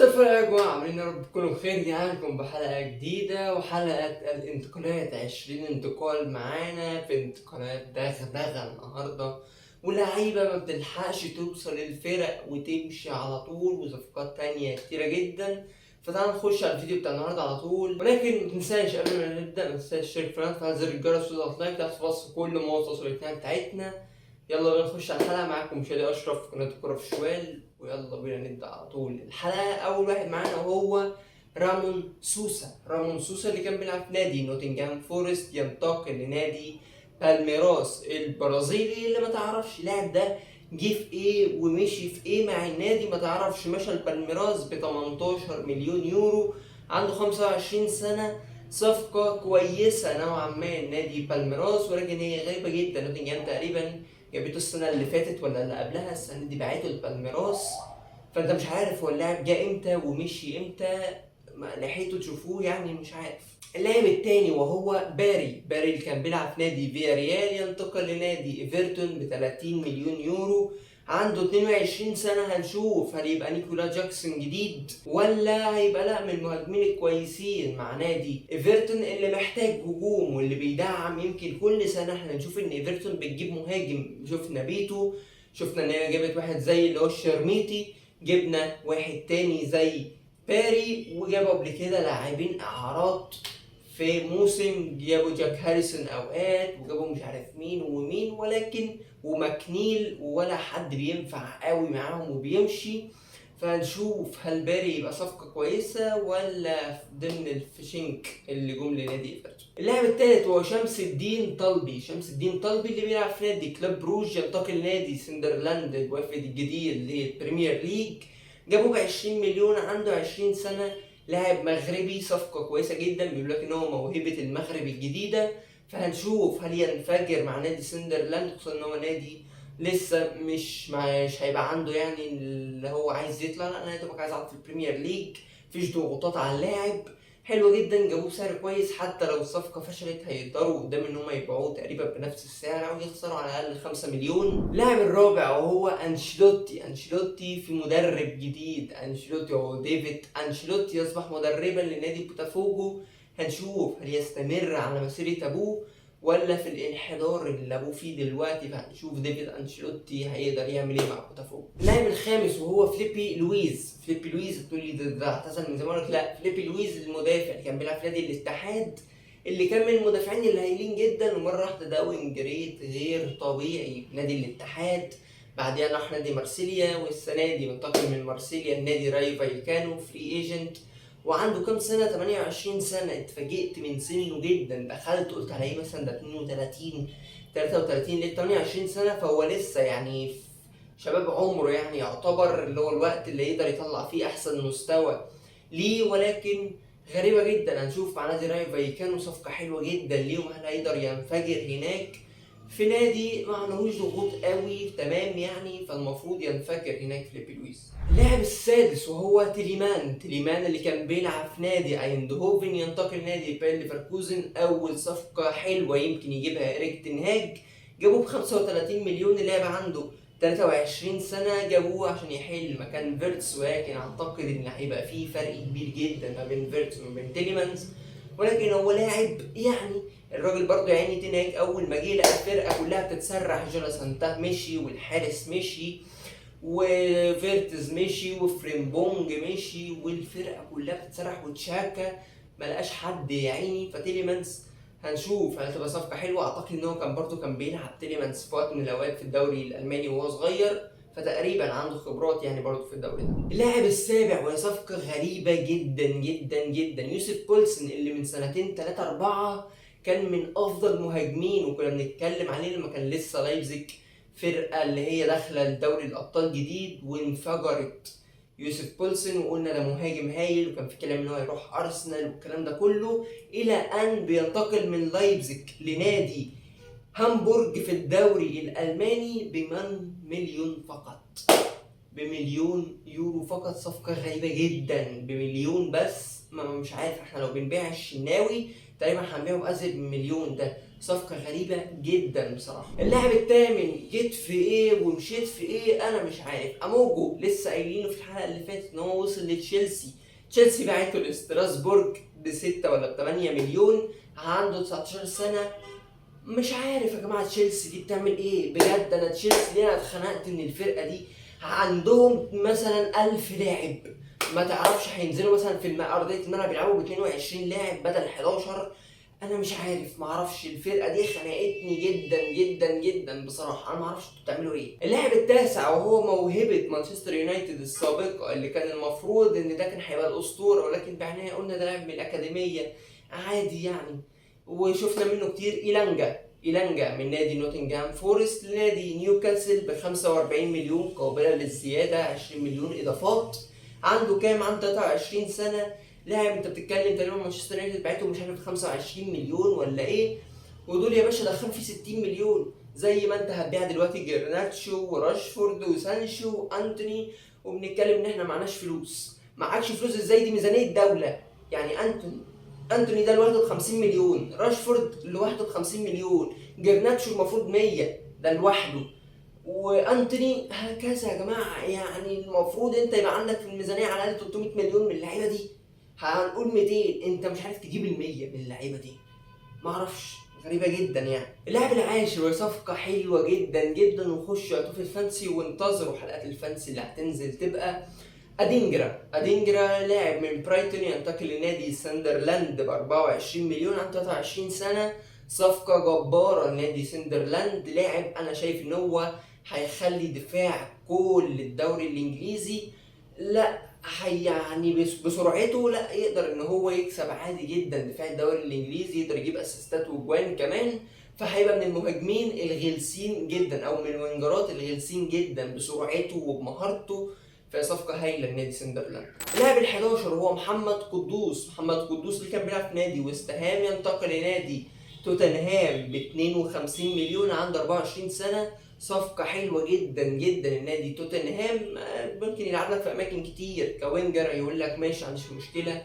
مساء الفل يا جماعة، عاملين يا رب تكونوا بخير. جايلكم بحلقة جديدة وحلقة الانتقالات، 20 انتقال معانا في انتقالات دغدغة النهاردة، ولاعيبة ما بتلحقش توصل للفرق وتمشي على طول، وصفقات تانية كتيرة جدا. فتعال نخش على الفيديو بتاع النهارده على طول، ولكن ما تنساش قبل ما نبدا ما تنساش تشترك في القناة، تفعل زر الجرس وتضغط like تحت في وصف كل مواقع التواصل الاجتماعي بتاعتنا. يلا بينا نخش على الحلقة. معاكم شادي اشرف في قناة الكره في الشوال، ويلا بينا نبدا على طول الحلقة. اول واحد معانا وهو رامون سوسا. رامون سوسا اللي كان بيلعب في نادي نوتنجهام فورست ينتقل لنادي بالميراس البرازيلي، اللي ما تعرفش اللاعب ده جه في ايه ومشي في ايه مع النادي ما تعرفش. مشى البالميراس ب 18 مليون يورو، عنده 25 سنة، صفقة كويسة نوعا ما لنادي بالميراس، ولكن هي غريبة جدا. نوتنجهام تقريبا جابته السنة اللي فاتت ولا اللي قبلها، السنة دي باعته البالميراس، فانت مش عارف هو اللاعب جه امتى ومشي امتى، ما لحقتوا تشوفوه يعني، مش عارف. اللاعب التاني وهو باري، باري اللي كان بيلعب في نادي فياريال ينتقل لنادي ايفرتون ب 30 مليون يورو، عنده 22 سنة. هنشوف هل يبقى نيكولا جاكسون جديد ولا هيبقى لا من المهاجمين الكويسين مع نادي ايفرتون اللي محتاج هجوم واللي بيدعم. يمكن كل سنة احنا نشوف ان ايفرتون بتجيب مهاجم، شفنا بيتو، شفنا ان هي جابت واحد زي اللي هو الشرميطي، جبنا واحد تاني زي باري، وجابوا قبل كده لاعبين اعارات في موسم، جابوا جاك هاريسون اوقات، وجابوا مش عارف مين ومين، ولكن وماكنيل، ولا حد بينفع قوي معاهم وبيمشي. فهنشوف هل باري يبقى صفقة كويسة ولا ضمن الفشنك اللي جم لنادي ايفرتون. اللاعب الثالث هو شمس الدين طلبي. شمس الدين طلبي اللي بيلعب في نادي كلوب بروج ينتقل لنادي سندرلاند الوافد الجديد للبريمير ليج، جابوه ب 20 مليون، عنده 20 سنة، لاعب مغربي، صفقة كويسة جدا، بيقول لك ان هو موهبة المغرب الجديدة. فهنشوف هل ينفجر مع نادي سندرلاند، خصوصا ان هو نادي لسه مش هيبقى عنده يعني اللي هو عايز يطلع، لا انا دوبك عايز اقعد في البريمير ليج، مفيش ضغوطات على اللاعب. حلو جدا، جابوه بسعر كويس، حتى لو الصفقة فشلت هيقدروا قدام ان هم يبيعوه تقريبا بنفس السعر او يخسروا على الاقل 5 مليون. اللاعب الرابع وهو انشيلوتي. انشيلوتي في مدرب جديد، انشيلوتي هو ديفيد انشيلوتي يصبح مدربا لنادي بوتافوجو. هنشوف هل يستمر على مسيرة ابوه ولا في الانحدار اللي ابوه فيه دلوقتي. فهنشوف ديفيد انشيلوتي هيقدر يعمل ايه مع بوتافوجو. اللاعب الخامس وهو فليبي لويز. فليبي لويز تقول لي ده اعتزل من زمان، لا، فليبي لويز المدافع اللي كان بيلعب في نادي الاتحاد، اللي كان من المدافعين الهايلين جدا، ومرة واحدة downgrade غير طبيعي في نادي الاتحاد، بعديها راح نادي مارسيليا، والسنة دي منتقل من مارسيليا لنادي رايو فايكانو free agent. وعنده كام سنة؟ 28 سنة. اتفاجئت من سنة جدا، دخلت قلت على ايه مثلا ده 32 33 ليه 28 سنة، فهو لسه يعني في شباب عمره، يعني يعتبر اللي هو الوقت اللي يقدر يطلع فيه احسن مستوى ليه، ولكن غريبة جدا. هنشوف مع نادي رايو فايكانو صفقة حلوة جدا ليهم، هل هيقدر ينفجر هناك في نادي ما عندهوش ضغوط قوي، تمام يعني، فالمفروض ينفجر هناك فليبي لويس. اللاعب السادس وهو تيليمان. تيليمان اللي كان بيلعب في نادي ايندهوفن ينتقل نادي باير ليفركوزن، اول صفقة حلوة يمكن يجيبها إريك تنهاج، جابوه ب 35 مليون، اللاعب عنده 23 سنة، جابوه عشان يحل مكان فيرتس، ولكن اعتقد ان هيبقى فيه فرق كبير جدا ما بين فيرتس وما بين تيليمانز، ولكن هو لاعب يعني الراجل برضه يعني تنهاج اول ما جه لقى الفرقة كلها بتتسرح، جوناثان تاه مشي، والحارس مشي، وفيرتز مشي، وفريمبونج مشي، والفرقة كلها بتتسرح، وتشاكا ما لقاش حد يا عيني. فتيليمانس هنشوف هل تبقى صفقة حلوة. اعتقد ان هو كان برضه كان بيلعب تيليمانس في وقت من الاوقات في الدوري الالماني وهو صغير، فتقريبا عنده خبرات يعني برضه في الدوري ده. اللاعب السابع وهي صفقة غريبة جدا جدا جدا، يوسف بولسن اللي من سنتين 3 4 كان من افضل مهاجمين، وكنا بنتكلم عليه لما كان لسه لايبزيج فرقه اللي هي داخله لدوري الابطال جديد، وانفجرت يوسف بولسن وقلنا ده مهاجم هايل، وكان في كلام ان هو يروح ارسنال والكلام ده كله، الى ان بينتقل من لايبزيج لنادي هامبورج في الدوري الالماني ب مليون فقط، بمليون يورو فقط. صفقة غريبة جدا، بمليون بس، ما مش عارف احنا لو بنبيع الشناوي تقريبا هنبيعه بأزيد من مليون ده. صفقة غريبة جدا بصراحة. اللاعب الثامن جيت في ايه ومشيت في ايه انا مش عارف. اموجو لسه قايلينه في الحلقة اللي فاتت ان هو وصل لتشيلسي، تشيلسي باعته لستراسبورج ب6 ولا ب8 مليون، عنده 19 سنة. مش عارف يا جماعة تشيلسي دي بتعمل ايه بجد. انا تشيلسي دي انا اتخنقت من الفرقة دي، عندهم مثلا 1000 لاعب، ما تعرفش هينزلوا مثلا في ارضية الملعب يلعبوا ب 22 لاعب بدل 11. انا مش عارف، ما اعرفش، الفرقة دي خنقتني جدا جدا جدا بصراحة، انا ما اعرفش انتوا بتعملوا ايه. اللاعب التاسع وهو موهبة مانشستر يونايتد السابقة اللي كان المفروض ان ده كان هيبقى الاسطورة، ولكن بعناية قلنا ده لاعب من الاكاديمية عادي يعني، وشفنا منه كتير. إيلانجا من نادي نوتنغهام فورست لنادي نيوكاسل ب 45 مليون قابلة للزيادة، 20 مليون إضافات. عنده كام؟ عنده 23 سنة. لاعب انت بتتكلم تقريبا مانشستر يونايتد بعته مش عارف 25 مليون ولا ايه، ودول يا باشا دخلوا فيه 60 مليون. زي ما انت هتبيع دلوقتي جرناتشو وراشفورد وسانشو وانتوني، وبنتكلم ان احنا معناش فلوس. معكش فلوس ازاي؟ دي ميزانية دولة يعني. انتوني ده لوحده ب 50 مليون، راشفورد لوحده ب 50 مليون، جرناتشو المفروض 100 ده لوحده، وانتوني هكذا يا جماعة. يعني المفروض انت يبقى عندك في الميزانية على الاقل 300 مليون من اللعيبة دي، هنقول 200، انت مش عارف تجيب ال 100 من اللعيبة دي، معرفش، غريبة جدا يعني. اللاعب العاشر وهي صفقة حلوة جدا جدا، وخشوا يا في ال fantasy وانتظروا حلقات ال fantasy اللي هتنزل تبقى ادينجرا. ادينجرا لاعب من برايتون ينتقل لنادي ساندرلاند ب 24 مليون، عنده 23 سنة، صفقة جبارة لنادي ساندرلاند. لاعب انا شايف ان هو هيخلي دفاع كل الدوري الانجليزي، لا يعني بسرعته لا يقدر ان هو يكسب عادي جدا دفاع الدوري الانجليزي، يقدر يجيب اسيستات وجوان كمان، فهيبقى من المهاجمين الغلسين جدا او من الوينجرات الغلسين جدا بسرعته وبمهارته، فهي صفقة هايلة لنادي سندرلاند. اللاعب ال11 هو محمد قدوس. محمد قدوس اللي كان بيلعب في نادي ويست هام ينتقل لنادي توتنهام ب 52 مليون، عنده 24 سنة، صفقة حلوة جدا جدا لنادي توتنهام. ممكن يلعب لك في أماكن كتير، ك winger يقول لك ماشي ما عنديش مشكلة،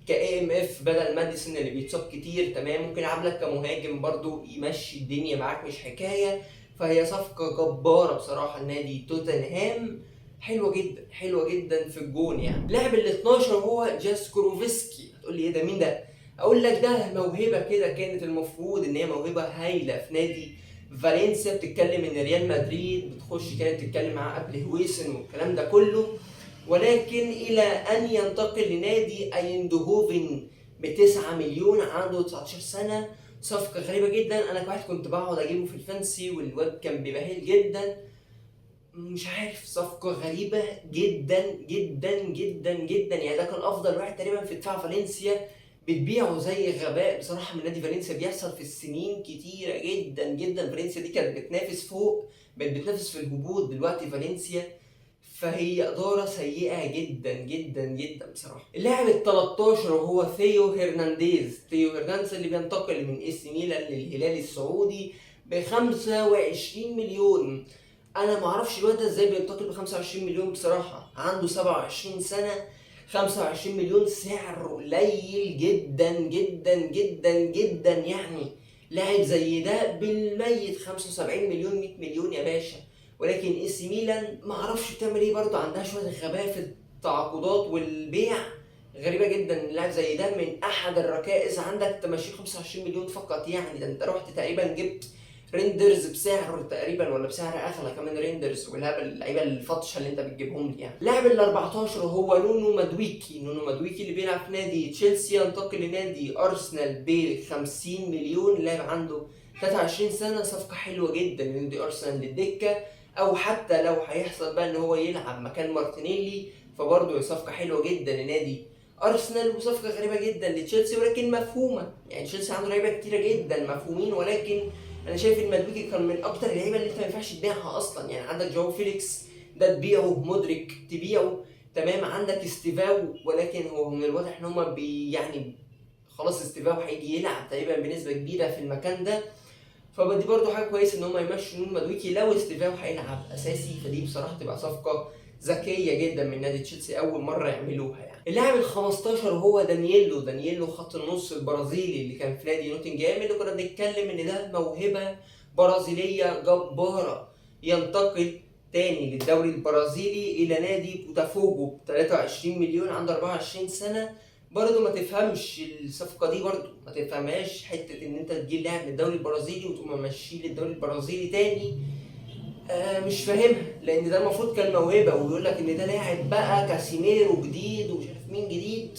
ك AMF بدل ماديسون اللي بيتصاب كتير تمام، ممكن يلعب لك كمهاجم برضو يمشي الدنيا معاك مش حكاية. فهي صفقة جبارة بصراحة لنادي توتنهام، حلوة جدا حلوة جدا في الجون يعني. لاعب ال 12 هو جاسكروفسكي. هتقول لي ايه ده، مين ده؟ اقول لك ده موهبة كده كانت المفروض ان هي موهبة هايلة في نادي فالنسيا، بتتكلم ان ريال مدريد بتخش كانت تتكلم معاه قبل هويسن والكلام ده كله، ولكن الى ان ينتقل لنادي ايندهوفن ب 9 مليون، عنده 19 سنة، صفقة غريبة جدا. انا كواحد كنت بقعد اجيبه في ال fantasy والواد كان بيبقى هايل جدا، مش عارف، صفقة غريبة جدا جدا جدا جدا يعني. ده كان افضل واحد تقريبا في دفاع فالنسيا، بتبيعه زي غباء بصراحة من نادي فالنسيا، بيحصل في السنين كتيرة جدا جدا. فالنسيا دي كانت بتنافس فوق، بقت بتنافس في الهبوط دلوقتي فالنسيا، فهي إدارة سيئة جدا جدا جدا بصراحة. اللاعب ال 13 وهو ثيو هرنانديز. ثيو هرنانديز اللي بينتقل من اي سي ميلان للهلال السعودي ب 25 مليون. انا ما اعرفش الواد ده ازاي بينتقل ب 25 مليون بصراحة، عنده 27 سنة، 25 مليون سعر قليل جدا جدا جدا جدا يعني. لاعب زي ده بالميت 75 مليون 100 مليون يا باشا. ولكن اي سي ميلان ما اعرفش بتعمل ايه برضه، عندها شوية غباء في التعاقدات والبيع غريبة جدا. لاعب زي ده من احد الركائز عندك تمشيه 25 مليون فقط يعني، ده انت رحت تقريبا جبت ريندرز بسعر تقريبا ولا بسعر اغلى كمان، ريندرز والهبل اللعيبة الفطشه اللي انت بتجيبهم لي يعني. لاعب ال 14 هو نونو مادويكي. نونو مادويكي اللي بيلعب في نادي تشيلسي ينتقل لنادي ارسنال ب 50 مليون، لاعب عنده 23 سنة، صفقة حلوة جدا لنادي ارسنال للدكه، او حتى لو هيحصل بقى ان هو يلعب مكان مارتينيلي فبرضه صفقة حلوة جدا لنادي ارسنال. وصفقه غريبة جدا لتشيلسي ولكن مفهومه يعني، تشيلسي عنده لعيبة كتيرة جدا مفهومين، ولكن انا شايف ان مادويكي كان من اكتر اللعيبة اللي انت ما ينفعش تبيعها اصلا يعني. عندك جواو فيليكس ده تبيعه، مودريك تبيعه تمام، عندك استيفاو، ولكن هو من الواضح ان هما يعني خلاص استيفاو هيجي يلعب تقريبا بنسبة كبيرة في المكان ده، فدي برضو حاجة كويسة ان هما يمشوا نون مادويكي لو استيفاو هيلعب اساسي، فدي بصراحة تبقى صفقة ذكية جدا من نادي تشيلسي، اول مرة يعملوها يعني. اللاعب ال 15 هو دانييلو. دانييلو خط النص البرازيلي اللي كان في نادي نوتنجهام، اللي كنا بنتكلم ان ده موهبة برازيليه جبارة، ينتقل تاني للدوري البرازيلي الى نادي بوتافوجو ب 23 مليون، عنده 24 سنة. برضه ما تفهمش الصفقة دي، برضه ما تفهمهاش حتة ان انت تجيب لاعب من الدوري البرازيلي وتقوم ممشيه للدوري البرازيلي تاني. مش فاهمها، لان ده المفروض كان موهبة، ويقول لك ان ده لاعب بقى كاسيميرو جديد ومش عارف مين جديد،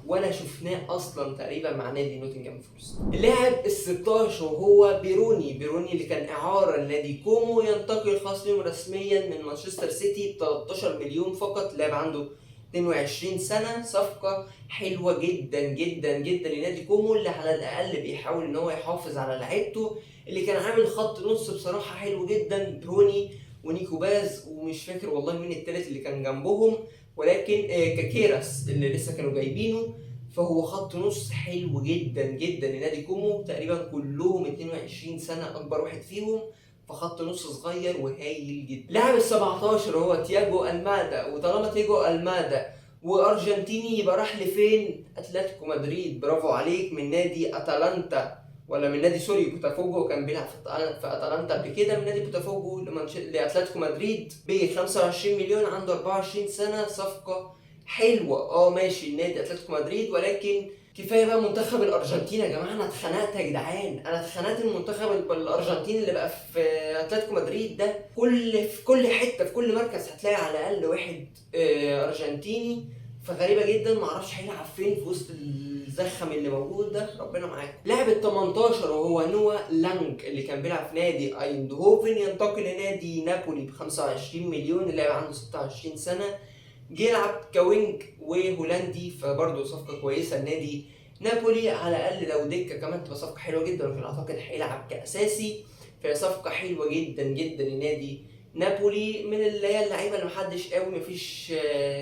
ولا شفناه اصلا تقريبا مع نادي نوتنجهام فورست. اللاعب ال 16 وهو بيروني. بيروني اللي كان اعاره لنادي كومو، ينتقل خاص ليهم رسميا من مانشستر سيتي ب 13 مليون فقط. لاعب عنده 22 سنة، صفقة حلوة جدا جدا جدا لنادي كومو، اللي على الاقل بيحاول ان هو يحافظ على لعيبته، اللي كان عامل خط نص بصراحة حلو جدا، بروني ونيكو باز ومش فاكر والله مين التالت اللي كان جنبهم، ولكن كاكيراس اللي لسه كانوا جايبينه. فهو خط نص حلو جدا جدا لنادي كومو، تقريبا كلهم 22 سنة اكبر واحد فيهم، فخط نص صغير وهايل جدا. لاعب ال 17 هو تياجو المادا، وطالما تياجو المادا وارجنتيني يبقى راح لفين؟ اتلتيكو مدريد. برافو عليك، من نادي اتلانتا، ولا من نادي sorry بوتافوجو، كان بيلعب في اتلانتا قبل كده، من نادي بوتافوجو لاتلتيكو مدريد ب 25 مليون، عنده 24 سنة. صفقة حلوة، ماشي النادي اتلتيكو مدريد، ولكن كفاية بقى منتخب الارجنتين يا جماعة. انا اتخنقت يا جدعان، انا اتخنقت من منتخب الارجنتين اللي بقى في اتلتيكو مدريد ده. في كل حتة في كل مركز هتلاقي على الاقل واحد ارجنتيني، فغريبه جدا، معرفش هيلعب فين في وسط الزخم اللي موجود ده، ربنا معاكم. لاعب ال 18 وهو نوا لانج اللي كان بيلعب في نادي ايندهوفن، ينتقل لنادي نابولي ب 25 مليون. اللاعب عنده 26 سنة، جه يلعب ك wing وهولندي، فبرضه صفقة كويسة لنادي نابولي، على الاقل لو دكه كمان تبقى صفقة حلوة جدا، ولكن اعتقد هيلعب كاساسي، فهي صفقة حلوة جدا جدا لنادي نابولي. من اللي هي اللعيبة اللي محدش قوي، مفيش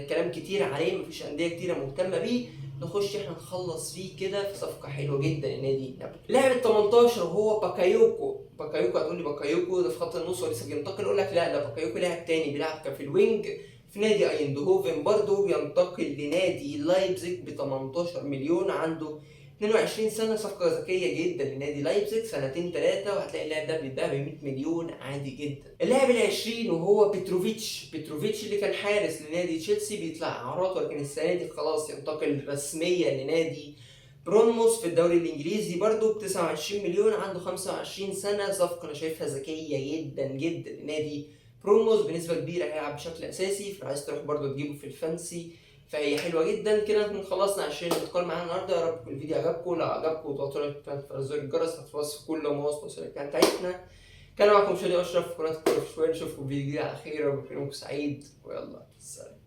كلام كتير عليه، مفيش اندية كتيرة مهتمة بيه، نخش احنا نخلص فيه كده، في صفقة حلوة جدا لنادي نابولي. لاعب ال 18 هو باكايوكو. باكايوكو هتقول لي باكايوكو ده في خط النص ولسه بينتقل، اقول لك لا، ده باكايوكو لاعب تاني بيلعب في ال wing في نادي ايندهوفن، برضه بينتقل لنادي لايبزيج ب 18 مليون، عنده 22 سنة. صفقة ذكية جدا لنادي لايبزيج، سنتين ثلاثة وهتلاقي اللاعب ده بيتباع ب 100 مليون عادي جدا. اللاعب ال 20 وهو بيتروفيتش. بيتروفيتش اللي كان حارس لنادي تشيلسي، بيطلع اعارات، ولكن السنة دي خلاص ينتقل رسميا لنادي برونموس في الدوري الانجليزي برضه ب 29 مليون، عنده 25 سنة. صفقة انا شايفها ذكية جدا جدا لنادي برونموس، بنسبة كبيرة هيلعب بشكل اساسي، فلو عايز تروح برضه تجيبه في ال fantasy فهي حلوة جدا. كده نكون خلصنا 20 انتقال معانا النهارده. يا رب يكون الفيديو عجبكم، لو عجبكم اضغطوا like وزر الجرس هتوصل كل ما وصل القناة بتاعتنا. كان معكم شادي اشرف في قناة الكورة في شوية، نشوفكم فيديو جديد على خير، وربنا يكرمكم سعيد، ويلا سلام.